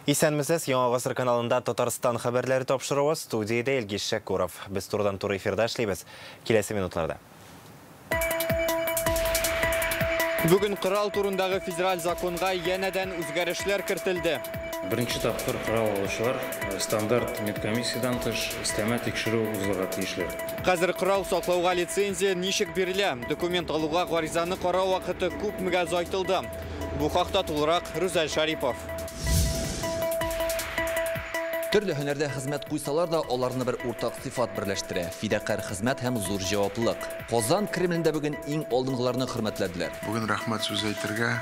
Исәнмесез, Яңа Гасыр каналында Татарстан хәбәрләре тапшыруы, студиядә Илгиз Шәкуров. Без турыдан туры эфирда эшлибез. Киләсе минутларда. Бүген корал турындагы федераль законга янәдән үзгәрешләр кертелде. Беренче тапкыр корал алучылар стандарт медкомиссиядән тыш өстәмә тикшерү узарга тиешләр. Хәзер корал саклауга лицензия ничек бирелә? Документ алуга гаризаны карау вакыты күпмегә озайтылды? Бу хакта тулырак Рүзәл Шарипов. Төрле һөнәрдә хезмәт куйсалар да, аларны бер уртак сыйфат берләштерә: фидакарь хезмәт һәм зур җаваплылык. Казан Кремлендә бүген иң алдынгыларны хөрмәтләделәр. Бүген рәхмәт сүзе әйтергә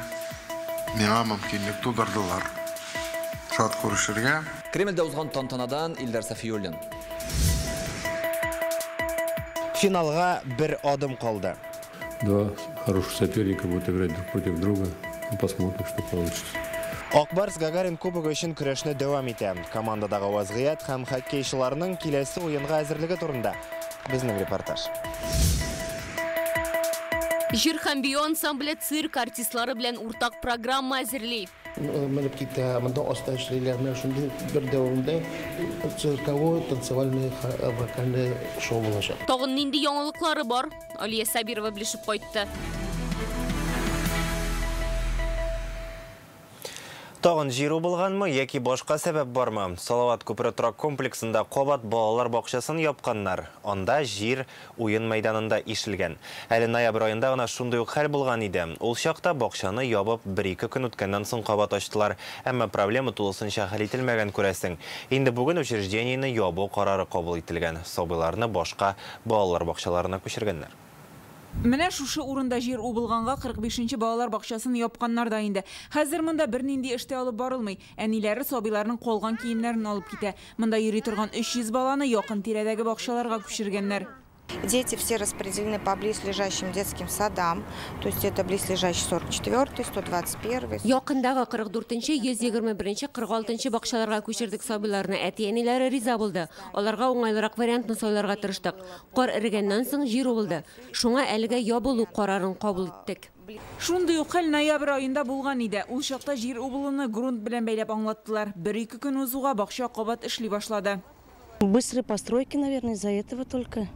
миңа мөмкинлек тудырдылар. Шат күрешергә. Кремльдә узган тантанадан Илдар Сафиуллин. Финалга бер адым калды. Два хороших соперника будут играть друг против друга. Ну, посмотрим, что получится. Ак Барс Гагарин кубогы өчен көрәшне дәвам итә. Командадагы вазгыять һәм хоккейчыларның киләсе уенга әзерлеге турында безнең репортаж. Җыр һәм бию ансамбле цирк артистлары белән уртак программа әзерли. Менеп китә, монда оста эшлиләр. Менә шундый бер дәвамында цирковой, танцевальный, вокальный шоу булачак. Тагын нинди яңалыклары бар? Алия Сабирова белешеп кайтты. Тагын җир убылганмы яки башка сәбәп бармы? Салават күпере торак комплексында кабат балалар бакчасын япканнар. Анда җир уен мәйданында ишелгән. Әле ноябрь аенда гына шундый ук хәл булган иде. Ул чакта бакчаны ябып бер-ике көн үткәннән соң кабат ачтылар. Әмма проблема тулысынча хәл ителмәгән, күрәсең. Инде бүген учреждениене ябу карары кабул ителгән. Сабыйларны башка балалар бакчаларына күчергәннәр. Менә шушы урында җир убылганга 45нче балалар бакчасын япканнар да инде. Хәзер монда бернинди эш тә алып барылмый. Әниләре сабыйларның калган киемнәрен алып китә. Монда йөри торган 300 баланы якын тирәдәге бакчаларга күчергәннәр. Дети все распределены по близлежащим детским садам, то есть это близлежащий 44-й, 121-й. Якындагы 44-нче, 121-нче, 46-нчы бакчаларга күчердек сабыйларны. Әти-әниләре риза булды. Аларга уңайлырак вариантны сайларга тырыштык. Кар эрегәннән соң җир убылды. Шуңа әлегә ябылу карарын кабул иттек. Шундый ук хәл ноябрь аенда булган иде. Ул чакта җир убылуны грунт белән бәйләп аңлаттылар. Бер-ике көн узуга бакча кабат эшли башлады. Быстрые постройки, наверное, из-за этого только.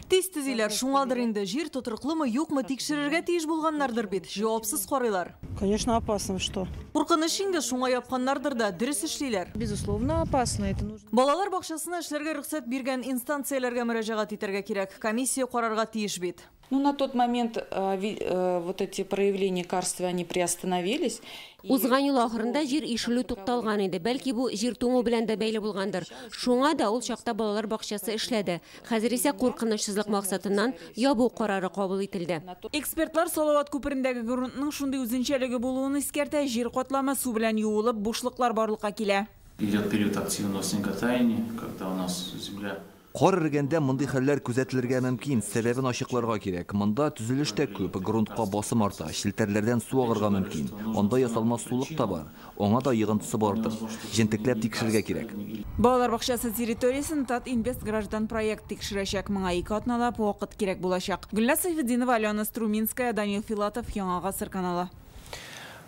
Тиз төзиләр, шуңадыр инде. Җир тотрыклымы, юкмы тикшерергә тиеш булганнардыр бит. Җавапсыз карыйлар. Конечно, опасно, что? Куркыныч инде, шуңа япканнардыр да, дөрес эшлиләр. Безусловно, опасно. Это нужно. Балалар бакчасына эшләргә рөхсәт биргән инстанцияләргә мөрәҗәгать итәргә кирәк. Комиссия карарга тиеш бит. Ну, на тот момент вот эти проявления карства, они приостановились. Узган ел ахырында җир ишелү тукталган иде. Бәлки бу җир туңу белән дә бәйле булгандыр. Шуңа да ул чакта балалар бакчасы эшләде. Хәзер исә куркынычсызлык максатыннан ябу карары кабул ителде. Экспертлар Салават күперендәге грунтның шундый үзенчәлеге булуын искәртә. Җир катламы су белән юылып, бушлыклар барлыкка килә. Идет период активного снеготаяния, когда у нас земля. Кар эрегәндә мондый хәлләр күзәтелергә мөмкин, сәбәбен ачыкларга кирәк. Монда төзелеш тә күп, грунтка басым арта, челтәрләрдән су агырга мөмкин. Анда ясалма сулык та бар, аңа да йогынтысы бардыр. Җентекләп тикшерергә кирәк. Балалар бакчасы территориясен Татинвест граждан проект тикшерәчәк. Моңа 2 атналап вакыт кирәк булачак. Гөлназ Сәйфетдинова, Алена Струминская, Данил Филатов, Яңа Гасыр каналы.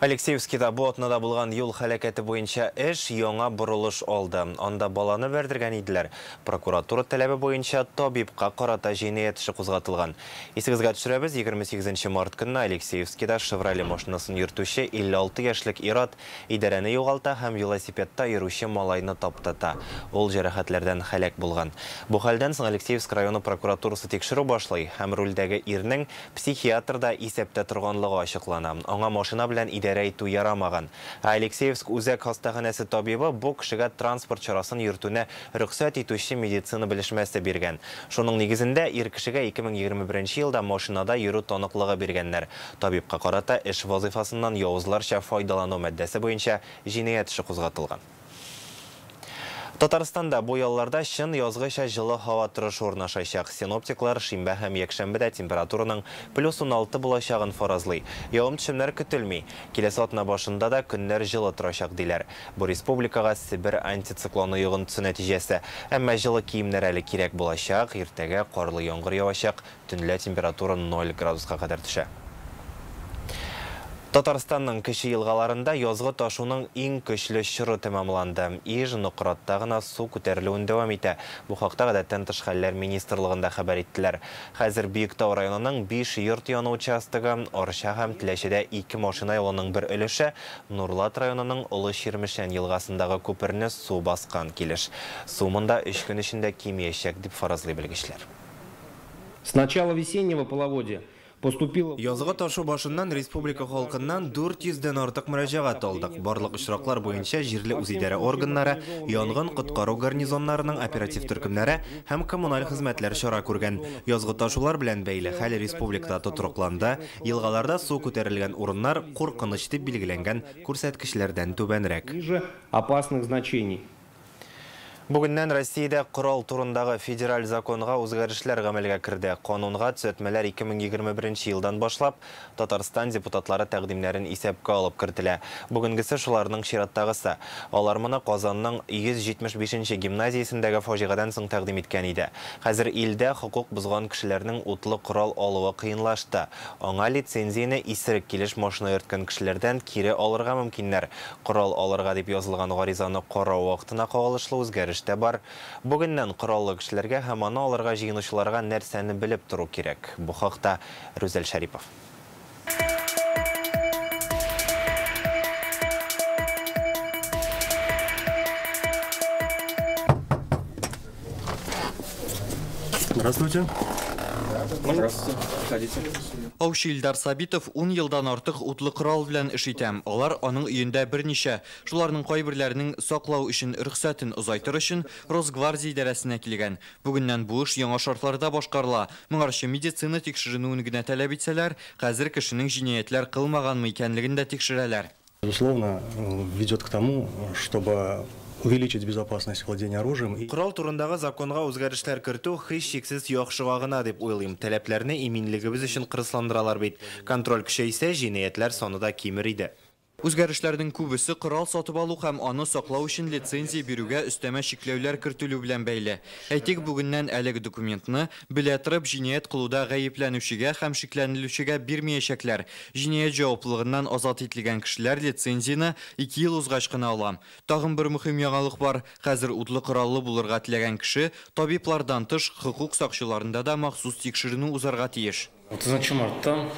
Алексеевскида бу атнада булган юл һәлакәте буенча эш яңа борылыш алды. Анда баланы бәрдергән иделәр. Прокуратура таләбе буенча табибка карата җинаять эше кузгатылган. Исегезгә төшерәбез, 28 март көнне Алексеевскида Шевроле машинасын йөртүче 56 яшьлек ир-ат идарәне югалта һәм велосипедта йөрүче малайны таптата. Ул җәрәхәтләрдән һәлак булган. Бу хәлдән соң Алексеевск районы прокуратурасы тикшерү башлый һәм рульдәге ирнең психиатрда исәптә торганлыгы ачыклана. Аңа машина белән идарә итү ярамаган. Ә Алексеевск үзәк хастаханәсе табибы бу кешегә транспорт чарасын йөртүне рөхсәт итүче медицина белешмәсе биргән. Шуның нигезендә ир кешегә 2021 елда машинада йөрү таныклыгы биргәннәр. Табибка карата эш вазифасыннан явызларча файдалану маддәсе буенча җинаять эше кузгатылган. Татарстанда бу ялларда чын язгыча җылы һава торышы урнашачак. Синоптиклар шимбә һәм якшәмбедә температураның плюс 16 булачагын фаразлый. Явым-төшемнәр көтелми. Киләсе атна башында да көннәр җылы торачак диләр. Бу республикага Себер антициклоны йогынтысы нәтиҗәсе. Әмма җылы киемнәр әле кирәк булачак. Иртәгә карлы яңгыр явачак. Төнлә температура 0 градуска кадәр төшә. Татарстанның кече елгаларында язгы ташуның иң көчле чоры тәмамланды. Иж, Нократта гына су күтәрелүен дәвам итә. Бу хакта гадәттән тыш хәлләр министрлыгында хәбәр иттеләр. Хәзер Биектау районының 5 йорт яны участогы, Арча һәм Теләчедә 2 машина юлының бер өлеше, Нурлат районының Олы Чирмешән елгасындагы күперне су баскан килеш. Су монда 3 көн эчендә кимиячәк, дип фаразлый белгечләр. С начала весеннего половодья поступило... Язгы ташу башыннан республика халкыннан 400дән артык мөрәҗәгать алдык. Барлык очраклар буенча җирле үзидарә органнары, янгын коткару гарнизоннарының оператив төркемнәре һәм коммуналь хезмәтләр чара күргән. Язгы ташулар белән бәйле хәл республикада тотрыкланды. Елгаларда су күтәрелгән урыннар куркыныч дип билгеләнгән күрсәткечләрдән түбәнрәк. Ниже опасных значений. Бүгеннән Россиядә корал турындагы федераль законга үзгәрешләр гамәлгә керде. Канунга төзәтмәләр 2021 елдан башлап Татарстан депутатлары тәкъдимнәрен исәпкә алып кертелә. Бүгенгесе шуларның чираттагысы. Алар моны Казанның 175нче гимназиясендәге фаҗигадән соң тәкъдим иткән иде. Хәзер илдә хокук бозган кешеләрнең утлы корал алуы кыенлашты. Аңа лицензияне исерек килеш машина йөрткән кешеләрдән кире алырга мөмкиннәр. Корал алырга дип язылган гаризаны карау вакытына кагылышлы үзгәреш тә бар. Бүгеннән кораллы кешеләргә һәм аны алырга җыенучыларга нәрсәне белеп тору кирәк. Бу хакта Рүзәл Шәрипов. Здравствуйте. Здравствуйте. Проходите. Аучы Илдар Сабитов 10 елдан артык утлы корал белән эш итә. Алар аның өендә берничә. Шуларның кайберләренең саклау өчен рөхсәтен озайтыр өчен Росгвардия идарәсенә килгән. Бүгеннән бу эш яңа шартларда башкарыла. Моңарчы медицина тикшеренүен генә таләп итсәләр, хәзер кешенең җинаятьләр кылмаганмы икәнлеген дә тикшерәләр. Безусловно, ведет к тому, чтобы увеличить безопасность владения оружием. Корал турындагы законга үзгәрешләр кертү һичшиксез яхшыга гына дип уйлыйм. Таләпләрне иминлегебез өчен кырысландыралар бит. Контроль көчәйсә, җинаятьләр саны да кимер иде. Үзгәрешләрнең күбесе корал сатып алу һәм аны саклау өчен лицензия бирүгә өстәмә чикләүләр кертелү белән бәйле. Әйтик, бүгеннән әлеге документны белә торып җинаять кылуда гаепләнүчегә һәм шикләнелүчегә бирмәячәкләр. Җинаять җаваплылыгыннан азат ителгән кешеләр лицензияне 2 ел узгач кына ала. Тагын бер мөһим яңалык бар. Хәзер утлы кораллы булырга теләгән кеше табиблардан тыш хокук сакчыларында да махсус тикшеренү узарга тиеш. 30 марттан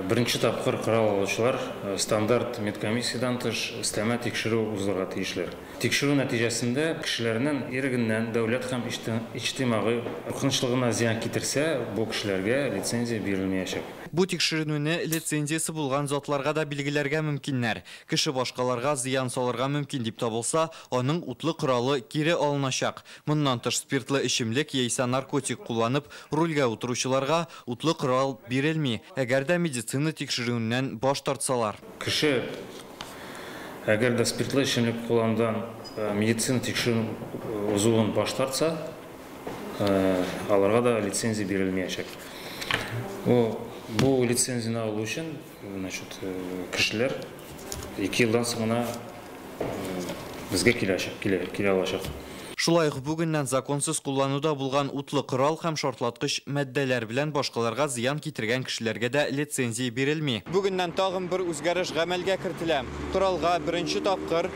беренче тапкыр корал алучылар стандарт медкомиссиядан тыш өстәмә тикшерү узарга тиешләр. Тикшерү нәтиҗәсендә кешеләрнең ирегеннән дәүләт һәм иҗтимагый куркынычлыгына зыян китерсә, бу кешеләргә лицензия бирелмәячәк. Бу тикшеренүне лицензиясе булган затларга да билгеләргә мөмкиннәр. Кеше башкаларга зыян салырга мөмкин дип табылса, аның утлы коралы кире алыначак. Моннан тыш спиртлы эчемлек яисә наркотик кулланып рульгә утыручыларга утлы корал бирелми, әгәр дә медицина тикшерүеннән баш тартсалар. Кеше әгәр дә спиртлы эчемлек кулланудан медицина тикшерү узуын баш тартса, аларга да лицензия бирелмәячәк. Бу лицензияне алу өчен, значит, кешеләр 2 елдан соң гына безгә килә алачак. Шулай ук бүгеннән законсыз куллануда булган утлы корал һәм шартлаткыч матдәләр белән башкаларга зыян китергән кешеләргә дә лицензия бирелми. Бүгеннән тагын бер үзгәреш гамәлгә кертелә. Коралга беренче тапкыр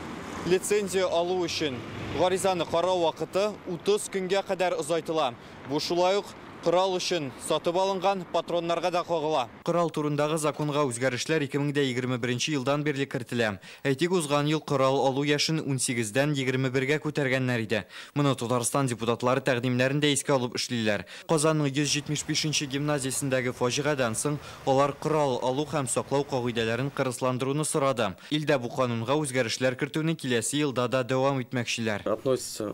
лицензия алу өчен гаризаны карау вакыты 30 көнгә кадәр озайтыла. Бу шулай ук корал өчен сатып алынган патроннарга да кагыла. Корал турындагы законга үзгәрешләр 2021 елдан бирле кертелә. Әйтик, узган ел корал алу яшен 18-дән 21-гә күтәргәннәр иде. Моны Татарстан депутатлары тәкъдимнәрен дә искә алып эшлиләр. Казанның 175нче гимназиясендәге фаҗигадән соң алар корал алу һәм саклау кагыйдәләрен кырысландыруны сорады. Илдә бу канунга үзгәрешләр кертүне киләсе елда да дәвам итмәкчеләр. Относится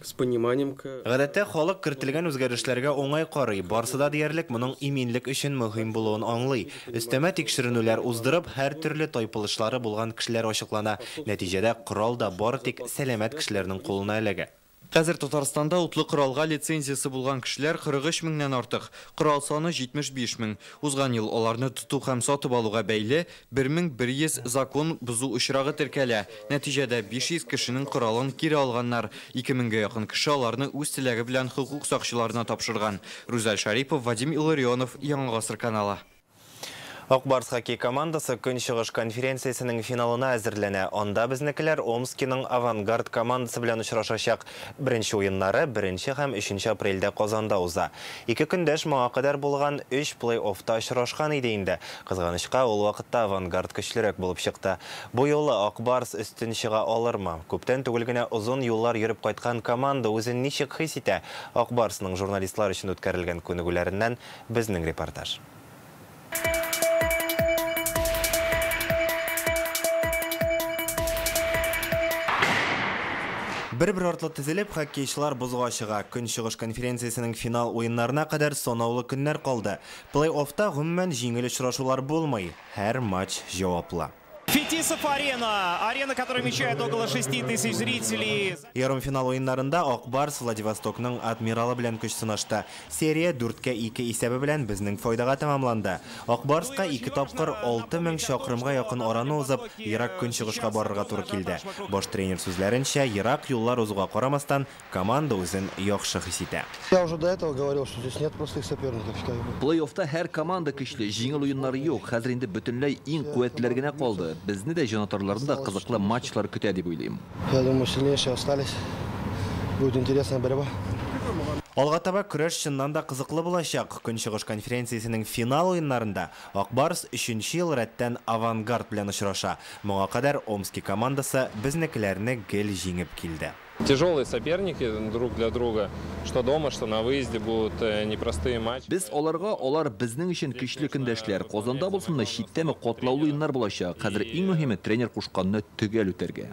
с пониманием к... Гадәттә халык кертелгән үзгәрешләргә уңай карый. Барсы да диярлек моның иминлек өчен мөһим булуын аңлый. Өстәмә тикшеренүләр уздырып, һәр төрле тайпылышлары булган кешеләр ачыклана. Нәтиҗәдә корал да бары тик сәламәт кешеләрнең кулына эләгә. Хәзер Татарстанда утлы коралга лицензиясе булган кешеләр 43 меңнән артык. Корал саны 75 мең. Узган ел аларны тоту һәм сатып алуга бәйле 1100 закон бозу очрагы теркәлә. Нәтиҗәдә 500 кешенең коралын кире алганнар. 2000гә якын кеше аларны үз теләге белән хокук сакчыларына тапшырган. Рүзәл Шарипов, Вадим Илларионов, Яңа Гасыр каналы. Ак Барс хоккей командасы Көнчыгыш конференциясенең финалына әзерләнә. Анда безнекеләр Омскиның Авангард командасы белән очрашачак. Беренче уеннары 1 һәм 3 апрельдә Казанда уза. Ике көндәш моңа кадәр булган 3 плей-оффта очрашкан иде инде. Кызганычка, ул вакытта Авангард көчлерәк булып чыкты. Бу юлы Ак Барс өстен чыга алырмы? Күптән түгел генә озын юллар йөреп кайткан команда үзен ничек хис итә? Ак Барсның журналистлар өчен үткәрелгән күнегүләреннән безнең репортаж. Бер-бер артлы тезелеп, хоккейчылар бозга чыга. Көнчыгыш конференциясенең финал уеннарына кадәр санаулы көннәр калды. Плей-оффта гомумән җиңел очрашулар булмый. Һәр матч җаваплы. Фетисов арена. Арена, которая вмещает около 6000 зрителей. Ярымфинал уеннарында Ак Барс Владивостокның Адмиралы белән көч сынашты. Серия 4-2 исәбе белән безнең файдага тәмамланды. Ак Барска 2 тапкыр 6000 чакрымга якын араны узып, ерак көнчыгышка барырга туры килде. Баш тренер сүзләренчә, ерак юллар узуга карамастан, команда үзен яхшы хис итә. Я уже до этого говорил, что здесь нет простых соперников. Плей-оффта һәр команда көчле, җиңел уеннары юк. Хәзер инде бөтенләй иң куәтлеләр генә калды. Безне дә җанатарларны да кызыклы матчлар көтә дип уйлыйм. Я думаю, сильнейшие остались. Будет интересная борьба. Алга таба көрәш чыннан да кызыклы булачак. Көнчыгыш конференциясенең финал уеннарында Ак Барс 3нче ел рәттән Авангард белән очраша. Моңа кадәр Омски командасы безнекеләрне гел җиңеп килде. Тяжелые соперники друг для друга, что дома, что на выезде будут непростые матчи. Без аларга, алар безнең өчен көчле көндәшләр. Казанда булсынмы, читтәме, катлаулы уеннар булачак. Хәзер иң мөһиме тренер кушканны төгәл үтәргә.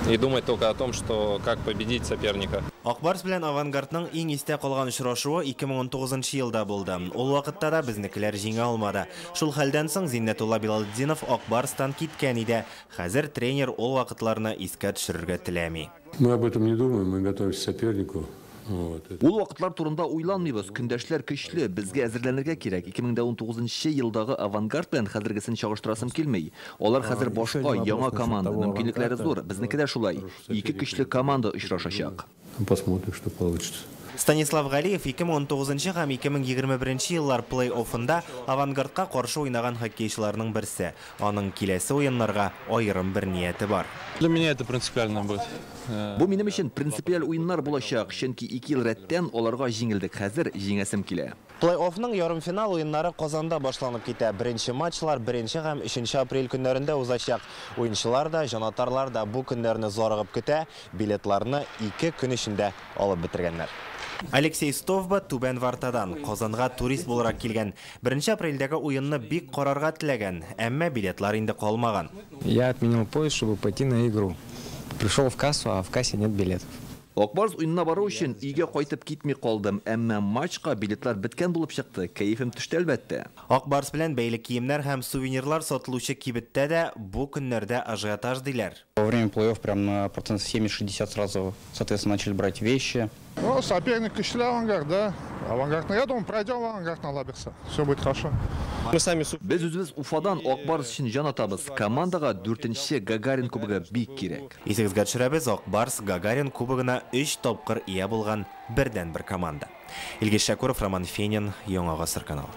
И думать только о том, что как победить соперника. Ак Барс белән Авангардның иң истә калган очрашуы 2019 елда булды. Ул вакытта да безнекеләр җиңә алмады. Шул хәлдән соң Зиннәтулла Билалетдинов Ак Барстан киткән иде. Хәзер тренер ул вакытларны искә төшерергә теләми. Мы об этом не думаем, мы готовимся к сопернику. Ул вакытлар турында уйланмыйбыз. Көндәшләр көчле, безгә әзерләнергә кирәк. 2019 елдагы Авангард белән хәзергесен чагыштырасым килми. Алар хәзер башка, яңа команда, мөмкинлекләре зур. Безнеке дә шулай. Ике көчле команда очрашачак. Посмотрим, что получится. Станислав Галиев 2019 һәм 2021 еллар плей-оффында Авангардка каршы уйнаган хоккейчыларның берсе. Аның киләсе уеннарга аерым бер нияте бар. Для меня это принципиально будет. Бу минем өчен принципиаль уеннар булачак, чөнки 2 ел рәттән аларга җиңелдек. Хәзер җиңәсем килә. Плей-оффның ярымфинал уеннары Казанда башланып китә. Беренче матчлар 1 һәм 3 апрель көннәрендә узачак. Уенчылар да, җанатарлар да бу көннәрне зарыгып көтә. Билетларны 2 көн эчендә алып бетергәннәр. Алексей Стовба Түбән Вартадан Казанга турист буларак килгән. 1 апрельдәге уенны бик карарга теләгән, әмма билетлар инде калмаган. Я отменил поезд, чтобы пойти на игру. Пришел в кассу, а в кассе нет билетов. Ак Барс уенына бару өчен өйгә кайтып китми калдым, әмма матчка билетлар беткән булып чыкты. Кәефем төште әлбәттә. Ак Барс белән бәйле киемнәр һәм сувенирлар сатылучы кибеттә дә бу көннәрдә ажиотаж диләр. Во время плей-офф прям на процент 70-60 сразу, соответственно, начали брать вещи. Ну, соперник көчле Авангард, да? Авангард, ну, я думаю, пройдем Авангард на Лаберса. Все будет хорошо. Без үзебез Уфадан Ак Барс өчен җан атабыз. Командага 4-нче Гагарин кубогы бик кирәк. Исегезгә төшерәбез, Ак Барс Гагарин кубогына 3 тапкыр ия булган бердән-бер команда. Илгиз Шәкуров, Роман Фенин, Яңа Гасыр каналы.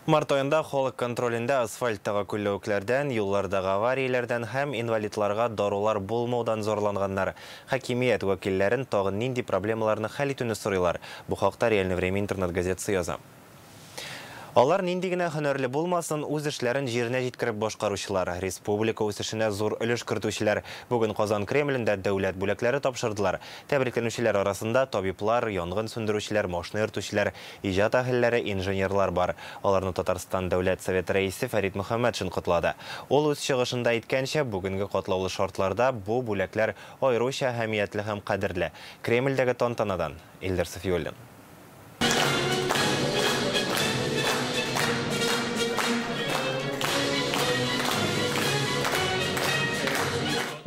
Март аенда халык контролендә асфальттагы күлләүкләрдән, юллардагы аварияләрдән һәм инвалидларга дарулар булмаудан зарланганнар. Хакимият вәкилләрен тагын нинди проблемаларны хәл итүне сорыйлар. Бу хакта Реальное время интернет-газетасы яза. Алар нинди генә һөнәрле булмасын, үз эшләрен җиренә җиткереп башкаручылар, республика үсешенә зур өлеш кертүчеләр. Бүген Казан Кремлендә дәүләт бүләкләре тапшырдылар. Тәбрикләнүчеләр арасында табиблар, янгын сүндерүчеләр, машина йөртүчеләр, иҗат әһелләре, инженерлар бар. Аларны Татарстан Дәүләт Советы рәисе Фәрит Мөхәммәтшин котлады. Ул үз чыгышында әйткәнчә, бүгенге катлаулы шартларда бу бүләкләр аеруча әһәмиятле һәм кадерле. Кремльдәге тантанадан Илдар Сафиуллин.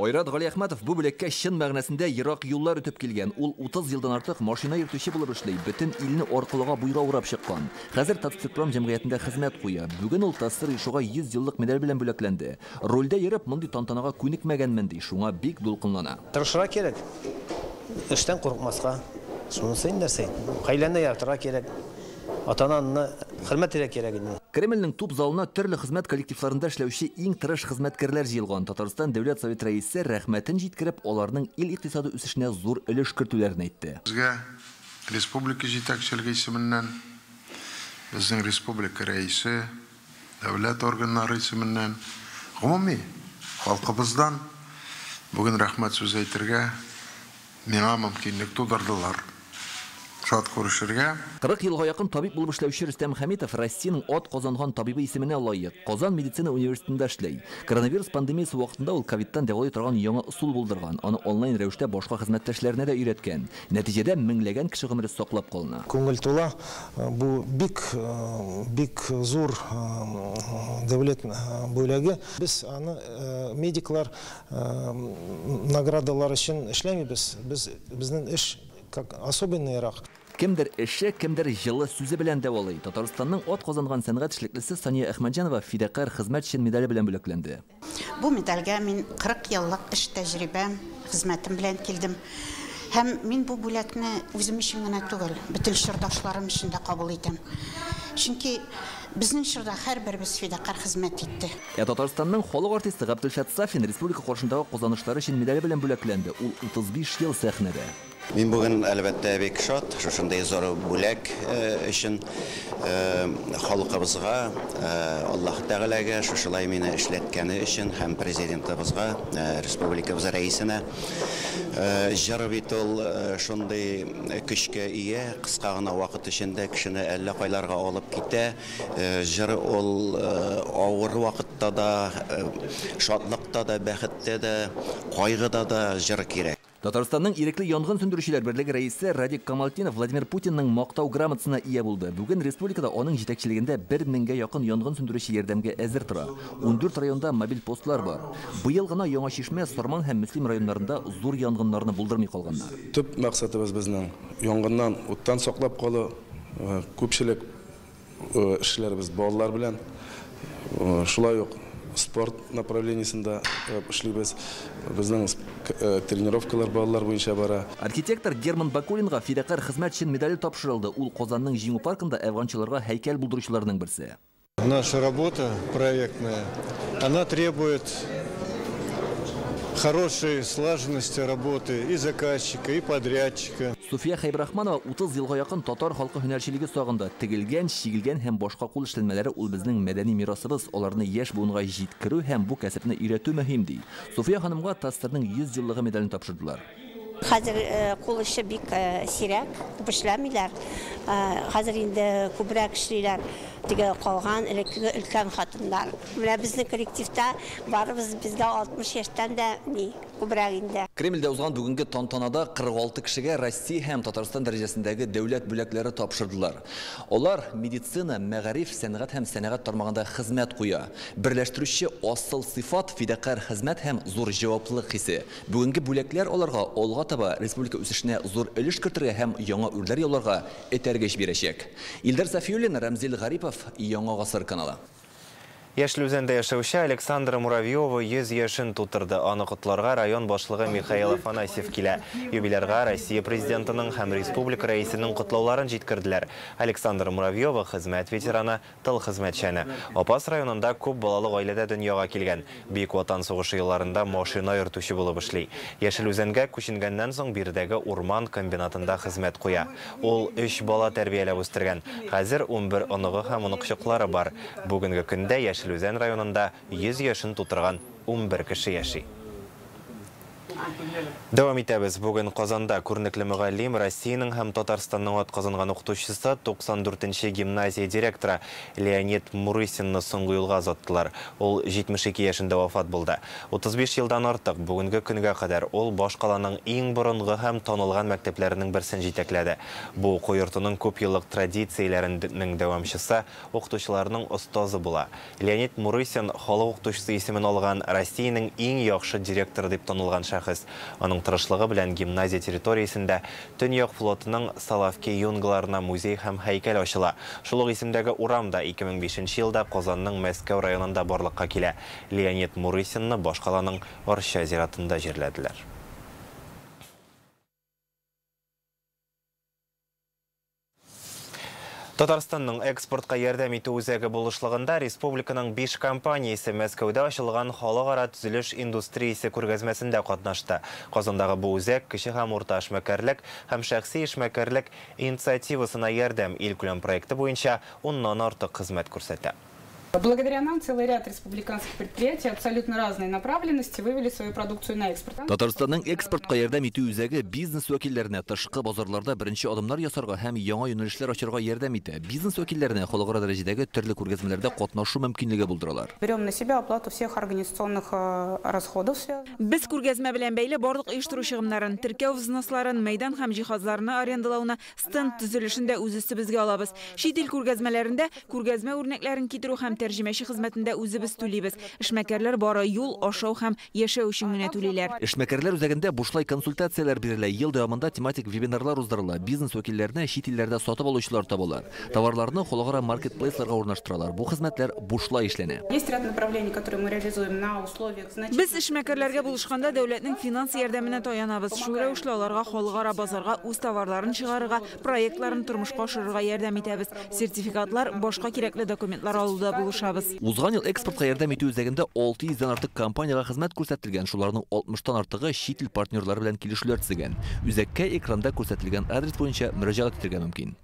Айрат Галиәхмәтов бу бүләккә чын мәгънәсендә ерак юллар үтеп килгән. Ул 30 елдан артык машина йөртүче булып эшли, бөтен илне аркылыга буйга урап чыккан. Хәзер Татспиртпром җәмгыятендә хезмәт куя. Бүген ул ТАССР оешуга 100 еллык медаль белән бүләкләнде. Рульдә йөреп, мондый тантанага күнекмәгәнмен ди, шуңа бик дулкынлана. Тырышырга кирәк. Эштән курыкмаска. Шунысы инде нәрсә. Гаиләне яратырга кирәк. Ата-ананы Хөрмәт итәргә кирәк инде. Кремльнең туп залына төрле хезмәт коллективларында эшләүче иң тырыш хезмәткәрләр җыелган. Татарстан Дәүләт Советы рәисе рәхмәтен җиткереп, аларның ил икътисады үсешенә зур өлеш кертүләрен әйтте. Безгә республика җитәкчелеге исеменнән, безнең республика рәисе, дәүләт органнары исеменнән, гомуми халкыбыздан бүген рәхмәт сүзе әйтергә миңа мөмкинлек тудырдылар. Шат күрешергә. 40 елга якын табиб булып эшләүче Рөстәм Хәмитов Россиянең ат казанган табибы исеменә лаек. Казан медицина университетында эшли. Коронавирус пандемиясе вакытында ул ковидтан дәвалый торган яңа ысул булдырган. Аны онлайн рәвештә башка хезмәттәшләренә дә өйрәткән. Нәтиҗәдә меңләгән кеше гомере саклап калына. Күңел тула. Бу бик бик зур дәүләт бүләге. Без аны медиклар наградалар өчен эшләмибез. Без безнең эш как особенныйрак. Кемдер эше, кемдер җылы сүзе белән дәвалый. Татарстанның ат казанган сәнгать эшлеклесе Сания Әхмәтҗанова фидакарь хезмәт өчен медале белән бүләкләнде. Бу медальгә мин 40 еллык эш тәҗрибәм, хезмәтем белән килдем. Һәм мин бу бүләкне үзем өчен генә түгел, бөтен чордашларым өчен дә кабул итәм. Чөнки безнең чорда һәрберебез фидакарь хезмәт итте. Ә Татарстанның халык артисты Габделшат Сафин республика каршындагы казанышлары өчен медале белән бүләкләнде. Ул 35 ел сәхнәдә. Мин бүген әлбәттә бик шат, шушындый зур бүләк өчен халкыбызга, Аллаһ Тәгаләгә шушылай мине эшләткәне өчен һәм президентыбызга, республикабыз рәисенә. Җыр бит ул шундый көчкә ия, кыска гына вакыт эчендә кешене әллә кайларга алып китә. Җыр ул авыр вакытта да, шатлыкта да, бәхеттә дә, кайгыда да җыр кирәк. Татарстанның ирекле янгын сүндерүчеләр берлеге рәисе Радик Камалтинов Владимир Путинның мактау грамотасына ия булды. Бүген республикада аның җитәкчелегендә 1000гә якын янгын сүндерүче ярдәмгә әзер тора. 14 районда мобиль постлар бар. Быел гына Яңа Чишмә, Сарман һәм Мөслим районнарында зур янгыннарны булдырмый калганнар. Төп максатыбыз безнең янгыннан, уттан саклап калу. Күпчелек эшләребез балалар белән. Шулай ук спорт направлениесендә эшлибез. Безнең тренировкалар балалар буенча бара. Архитектор Герман Бакулинга фидакарь хезмәт өчен медале тапшырылды. Ул Казанның Җиңү паркында әфганчыларга һәйкәл булдыручыларның берсе. Наша работа проектная, она требует хорошей слаженности работы и заказчика, и подрядчика. Суфия Хәйбрахманова 30 елга якын татар халкы һөнәрчелеге сагында тегелгән, чигелгән һәм башка кул эшләнмәләре ул безнең мәдәни мирасыбыз. Аларны яшь буынга җиткерү һәм бу кәсепне өйрәтү мөһим, ди. Суфия ханымга ТАССРның 100 еллыгы медален тапшырдылар. Хәзер кул эше бик сирәк, күп эшләмиләр. Хәзер инде күбрәк эшлиләр. Теге калган элеккеге өлкән хатыннар. Менә безнең коллективта барыбыз безгә 60 яшьтән дә ни күбрәк инде. Кремльдә узган бүгенге тантанада 46 кешегә Россия һәм Татарстан дәрәҗәсендәге дәүләт бүләкләре тапшырдылар. Алар медицина, мәгариф, сәнгать һәм сәнәгать тармагында хезмәт куя. Берләштерүче асыл сыйфат, фидакарь хезмәт һәм зур җаваплылык хисе. Бүгенге бүләкләр аларга алга таба республика үсешенә зур өлеш кертергә һәм яңа үрләр яуларга этәргеч бирәчәк. Илдар Сафиуллин, Рамзил Гарипов, Яңа Гасыр каналы. Яшел Үзәндә яшәүче Александра Муравьева 100 яшен тутырды. Аны котларга район башлыгы Михаил Афанасьев килә. Юбилярга Россия президентының һәм республика рәисенең котлауларын җиткерделәр. Александра Муравьева хезмәт ветераны, тыл хезмәтчәне. Апас районында күп балалы гаиләдә дөньяга килгән. Бөек Ватан сугышы елларында машина йөртүче булып эшли. Яшел Үзәнгә күченгәннән соң биредәге урман комбинатында хезмәт куя. Ул 3 бала тәрбияләп үстергән. Хәзер 11 оныгы һәм оныкчыклары бар. Бүгенге көндә Яшел Үзән районында 100 яшен тутырган 11 кеше яши. Дәвам итәбез. Бүген Казанда күренекле мөгаллим, Россиянең һәм Татарстанның атказанган укытучысы, 94-нче гимназия директоры Леонид Мурысинны соңгы юлга озаттылар. Ул 72 яшендә вафат булды. 35 елдан артык бүгенге көнгә кадәр ул башкаланың иң борынгы һәм танылган мәктәпләренең берсен җитәкләде. Бу уку йортының күп еллык традицияләренең дәвамчысы, укытучыларның остазы була. Леонид Мурысин халык укытучысы исемен алган Россиянең иң яхшы директоры дип танылган шәхес. Аның тырышлыгы белән гимназия территориясендә Төньяк флотының Соловки юнгаларына музей һәм һәйкәл ачыла. Шул ук исемдәге урам да 2005 елда Казанның Мәскәү районында барлыкка килә. Леонид Мурысинны башкаланың Арча зиратында җирләделәр. Татарстанның экспортка ярдәм итү үзәге булышлыгында республиканың 5 компаниясе Мәскәүдә ачылган халыкара төзелеш индустриясе күргәзмәсендә катнашты. Казандагы бу үзәк кече һәм урта эшмәкәрлек һәм шәхси эшмәкәрлек инициативасына ярдәм илкүләм проекты буенча 10-нан артык хезмәт күрсәтә. Благодаря нам целый ряд республиканских предприятий абсолютно разной направленности вывели свою продукцию на экспорт. Татарстанның экспортка ярдәм итү үзәге бизнес вәкилләренә тышкы базарларда беренче адымнар ясарга һәм яңа юнәлешләр ачарга ярдәм итә. Бизнес вәкилләренә халыкара дәрәҗәдәге төрле күргәзмәләрдә катнашу мөмкинлеге булдыралар. Берем на себя оплату всех организационных расходов. Без күргәзмә белән бәйле барлык оештыру чыгымнарын, теркәү взносларын, мәйдан һәм җиһазларны арендалауны, стенд төзелешен дә үз өстебезгә алабыз. Чит ил күргәзмәләрендә күргәзмә үрнәкләрен китерү һәм тәрҗемәче хезмәтендә үзебез түлибез. Эшмәкәрләр бары юл, ашау һәм яшәү өчен генә түлиләр. Эшмәкәрләр үзәгендә бушлай консультацияләр бирелә. Ел дәвамында тематик вебинарлар уздырыла. Бизнес вәкилләренә чит илләрдә сатып алучылар табалар. Товарларны халыкара маркетплейсларга урнаштыралар. Бу хезмәтләр бушлай эшләнә. Есть ряд направлений, которые мы реализуем на условиях. Без эшмәкәрләргә булышканда дәүләтнең финанс ярдәменә таянабыз. Шул рәвешле аларга халыкара базарга үз товарларын чыгарырга, проектларын тормышка ашырырга ярдәм итәбез. Сертификатлар, башка кирәкле документлар алуда булышабыз. Узган ел экспортка ярдәм итү үзәгендә 600-дән артык компаниягә хезмәт күрсәтелгән, шуларның 60-тан артыгы чит ил партнерлары белән килешүләр төзегән. Үзәккә экранда күрсәтелгән адрес буенча мөрәҗәгать итәргә мөмкин.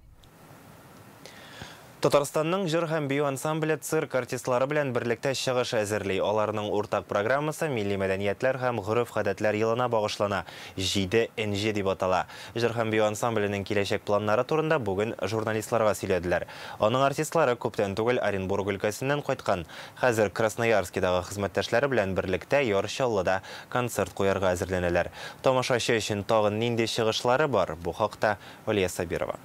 Татарстанның җыр һәм бию ансамбле цирк артистлары белән берлектә чыгыш әзерли. Аларның уртак программасы милли мәдәниятләр һәм гореф-гадәтләр елына багышлана. 7 энҗе дип атала. Җыр һәм бию ансамбленең киләчәк планнары турында бүген журналистларга сөйләделәр. Аның артистлары күптән түгел Оренбург өлкәсеннән кайткан. Хәзер Красноярскидагы хезмәттәшләре белән берлектә Яр Чаллыда концерт куярга әзерләнәләр. Тамашачы өчен тагын нинди чыгышлары бар? Бу хакта Алия Сабирова.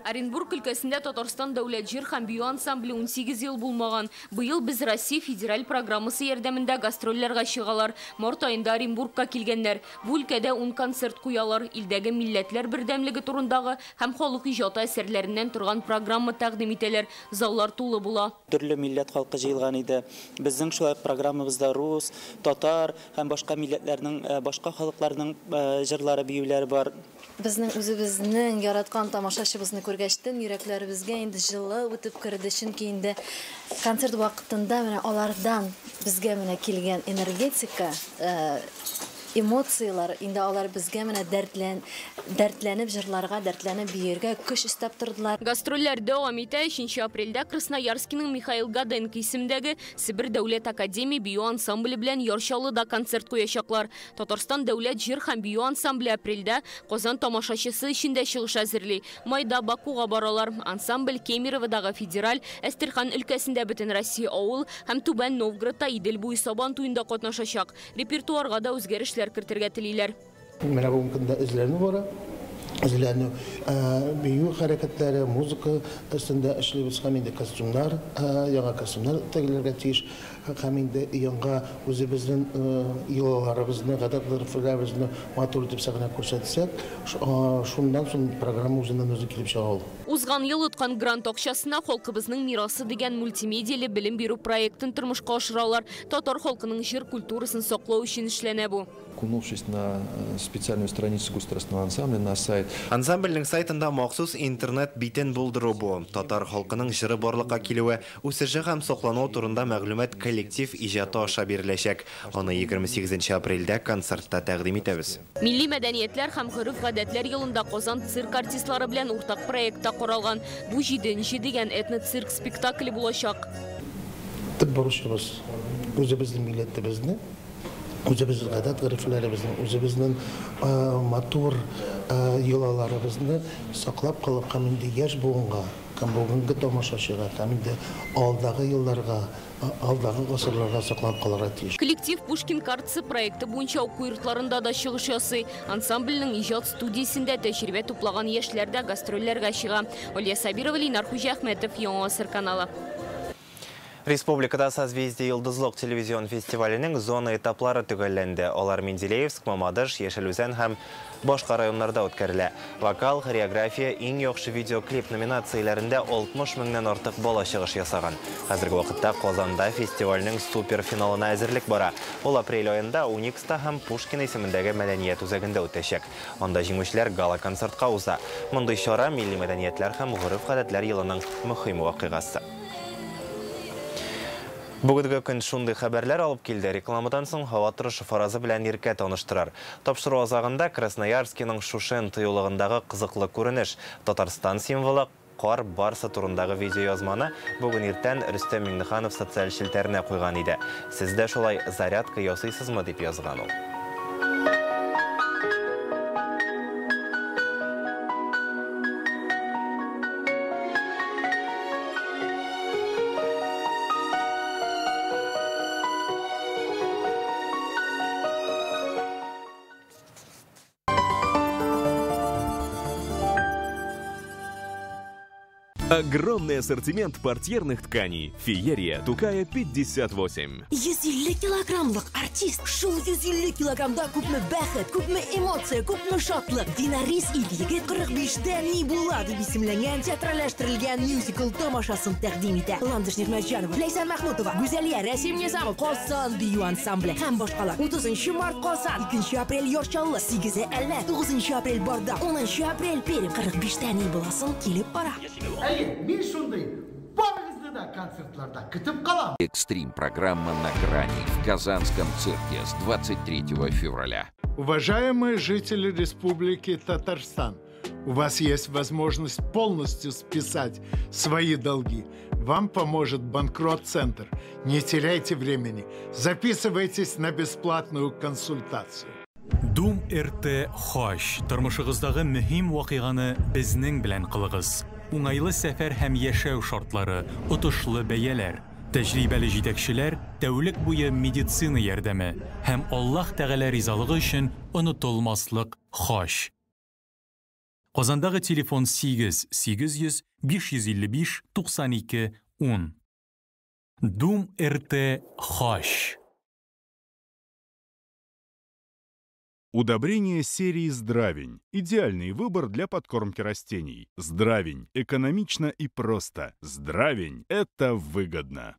Оренбург өлкәсендә Татарстан дәүләт җыр һәм бию ансамбле 18 ел булмаган. Быел без Россия федераль программасы ярдәмендә гастрольләргә чыгалар. Март аенда Оренбургка килгәннәр. Бу өлкәдә 10 концерт куялар. Илдәге милләтләр бердәмлеге турындагы һәм халык иҗаты әсәрләреннән торган программа тәкъдим итәләр. Заллар тулы була. Төрле милләт халкы җыелган иде. Безнең шулай программабызда рус, татар һәм башка милләтләрнең, башка халыкларның җырлары, биюләре бар. Безнең үзебезнең яраткан тамашачыбызны күргәчтен йөрәкләребезгә инде җылы үтеп керде, чөнки инде концерт вакытында менә алардан безгә менә килгән энергетика, эмоциялар, инде алар безгә менә дәртләнеп җырларга, дәртләнеп биергә көч өстәп тордылар. Гастрольләр дәвам итә. 3 апрельдә Красноярскиның Михаил Гаденко исемендәге Себер дәүләт академия бию ансамбле белән Яр Чаллыда концерт куячаклар. Татарстан дәүләт җыр һәм бию ансамбле апрельдә Казан тамашачысы өчен дә чыгыш әзерли. Майда Бакуга баралар. Ансамбль Кемероводагы федераль, Әстерхан өлкәсендә Бөтенроссия авыл һәм Түбән Новгородта Идел буе Сабан туенда катнашачак. Репертуарга да үзгәрешләр кертергә телиләр. Менә бүгенге көндә эзләнү бара. Эзләнү, бию хәрәкәтләре, музыка өстендә эшлибез һәм инде костюмнар, яңа костюмнар тегелергә тиеш. Һәм инде яңа үзебезнең йолаларыбызны, гадәтләребезне матур итеп сәхнә күрсәтсәк, шуннан соң программа үзеннән үзе килеп чыга ул. Узган ел откан грант акчасына халкыбызның мирасы дигән мультимедияле белем бирү проектын тормышка ашыралар. Татар халкының җыр культурасын саклау өчен эшләнә бу. Окунувшись на специальную страницу государственного ансамбля, на сайт. Ансамбльнең сайтында махсус интернет битен булдыру бу. Татар халкының җыры барлыкка килүе, үсеше һәм саклануы турында мәгълүмат коллектив иҗаты аша биреләчәк. Аны 28 апрельдә концертта тәкъдим итәбез. Милли мәдәниятләр һәм гореф-гадәтләр елында Казан цирк артистлары белән уртак проектта каралган. Бу 7 дигән этноцирк спектакле булачак. Төп бурычыбыз үзебезнең милләтебезне, үзебезнең гадәт-горефләребезне, үзебезнең матур йолаларыбызны саклап калып һәм инде яшь буынга, һәм бүгенге тамашачыга, һәм инде алдагы елларга, алдагы гасырларга саклап калырга тиеш. Коллектив Пушкин картасы проекты буенча уку йортларында да чыгыш ясый. Ансамбльнең иҗат студиясендә тәҗрибә туплаган яшьләр дә гастрольләргә чыга. Алия Сабирова, Ленар Хуҗиәхмәтов, Яңа Гасыр каналы. Республикада «Созвездие Йолдызлык» телевизион фестиваленең зона этаплары төгәлләнде. Алар Менделеевск, Мамадыш, Яшел Үзән һәм башка районнарда үткәрелә. Вокал, хореография, иң яхшы видеоклип номинацияләрендә 60 меңнән артык бала чыгыш ясаган. Хәзерге вакытта Казанда фестивальнең суперфиналына әзерлек бара. Ул апрель аенда Уникста һәм Пушкин исемендәге мәдәният үзәгендә үтәчәк. Анда җиңүчеләр гала-концертка уза. Мондый чара милли мәдәниятләр һәм гореф-гадәтләр елының мөһим вакыйгасы. Бүгенге көн шундый хәбәрләр алып килде. Рекламадан соң һава торышы фаразы белән Иркә таныштырыр. Тапшыру азагында Красноярскиның Шушен тыюлыгындагы кызыклы күренеш, Татарстан символы кар барсы турындагы видеоязманы бүген иртән Рөстәм Миңнеханов социаль челтәренә куйган иде. Сез дә шулай зарядка ясыйсызмы дип язган ул. Огромный ассортимент портьерных тканей. Феерия Тукая 58. 150 килограммлык артист. Шул 150 килограммда күпме бәхет, күпме эмоция, күпме шатлык. Динарис Ир-егет 45-тә ни була дип исемләнгән театральләштерелгән мюзикл тамашасын тәкъдим итә. Ландыш Нигъмәтҗанова, Ләйсән Мәхмүтова, Гүзәлия, Рәсим Низамов, Казан бию ансамбле һәм башкалар. 30 март Казан, 2 апрель Яр Чаллы, 8 Әлмәт, 9 апрель Барда, 10 апрель Пермь. 45-тә ни буласын килеп кара. Мин шундый барыгызны да концертларда көтеп калам. Экстрим-программа «На грани» в Казанском цирке с 23 февраля. Уважаемые жители Республики Татарстан, у вас есть возможность полностью списать свои долги. Вам поможет Банкрот-центр. Не теряйте времени. Записывайтесь на бесплатную консультацию. Дум РТ Хаҗ. Тормышыгыздагы мөһим вакыйганы безнең белән кылыгыз. Уңайлы сәфәр һәм яшәү шартлары, отышлы бәяләр, тәҗрибәле җитәкчеләр, тәүлек буе медицина ярдәме һәм Аллаһ Тәгалә ризалыгы өчен онытылмаслык хаҗ. Казандагы телефон 8 800 555 92 10. Дум РТ Хаҗ. Удобрение серии «Здравень» – идеальный выбор для подкормки растений. «Здравень» – экономично и просто. «Здравень» – это выгодно.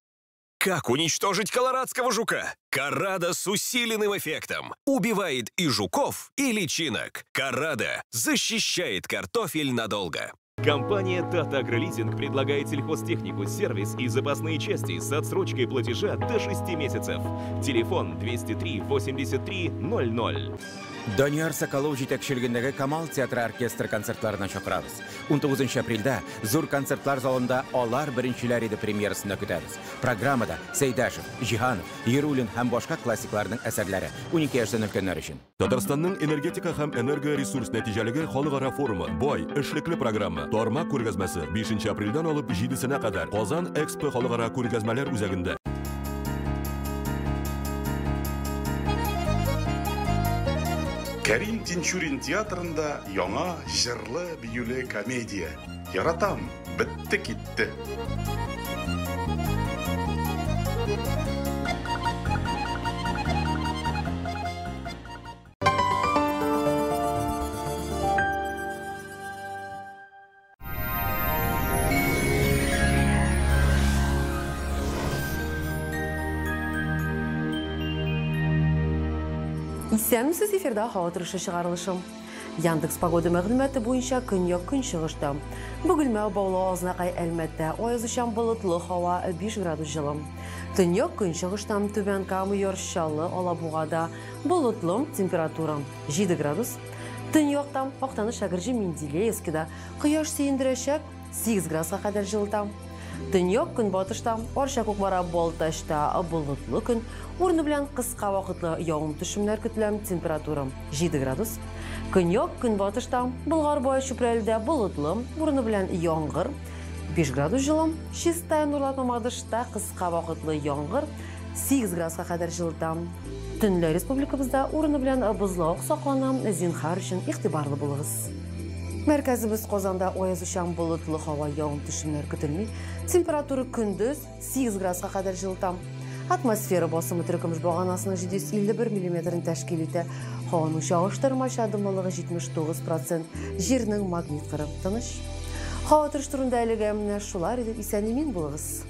Как уничтожить колорадского жука? Карада с усиленным эффектом. Убивает и жуков, и личинок. Карада защищает картофель надолго. Компания «Тата Агролизинг» предлагает сельхозтехнику, сервис и запасные части с отсрочкой платежа до 6 месяцев. Телефон 203 83 00. Данияр Соколов җитәкчелегендәге Камал театры оркестры концертларына чакырабыз. 19 апрельдә зур концертлар залында «Алар беренчеләр иде» премьерасында көтәбез. Программада Сәйдәшев, Җиһанов, Яруллин һәм башка классикларның әсәрләре 12 яшьтән өлкәннәр өчен. Татарстанның энергетика һәм энергоресурс нәтиҗәлеге халыкара форумы, бай, эшлекле программа, тармак күргәзмәсе 5 апрельдән алып 7-сенә кадәр Казан Экспо халыкара күргәзмәләр үзәгендә. Кәрим Тинчурин театрында яңа җырлы биюле комедия. Яратам, бетте китте. Исәнмесез, эфирда һава торышы чыгарылышы. Яндекс погода мәгълүматы буенча көньяк көнчыгышта. Бөгелмә, Баулы, Азнакай, Әлмәттә аязучан болытлы һава 5 градус җылы. Төньяк көнчыгышта Түбән Кама, Яр Чаллы, Алабугада болытлы, температура 7 градус. Төньякта Актаныш, Әгерҗе, Менделеевскида кояш сөендерәчәк, 8 градуска кадәр җылыта. Төньяк көнбатышта Арча, Кукмара, Балтачта болытлы көн, урыны белән кыска вакытлы явым төшемнәр көтелә, температура 7 градус. Көньяк көнбатышта Болгар, Бай, Чүпрәледә болытлы, урыны белән яңгыр, 5 градус җылы. Чистай, Нурлат, Мамадышта кыска вакытлы яңгыр, 8 градуска кадәр җылыта. Төнлә республикабызда урыны белән бозлавык саклана, зинһар өчен игътибарлы булыгыз. Мәркәзебез Казанда аязучан болытлы һава, явым-төшемнәр көтелми. Температура көндез 8 градуска кадәр җылыта. Атмосфера басымы терекөмеш баганасының 751 миллиметрын тәшкил итә. Һаваның чагыштырмача дымлылыгы 79%. Җирнең магнит кыры тыныч. Һава торышы турында әлегә менә шулар иде. Исән-имин булыгыз.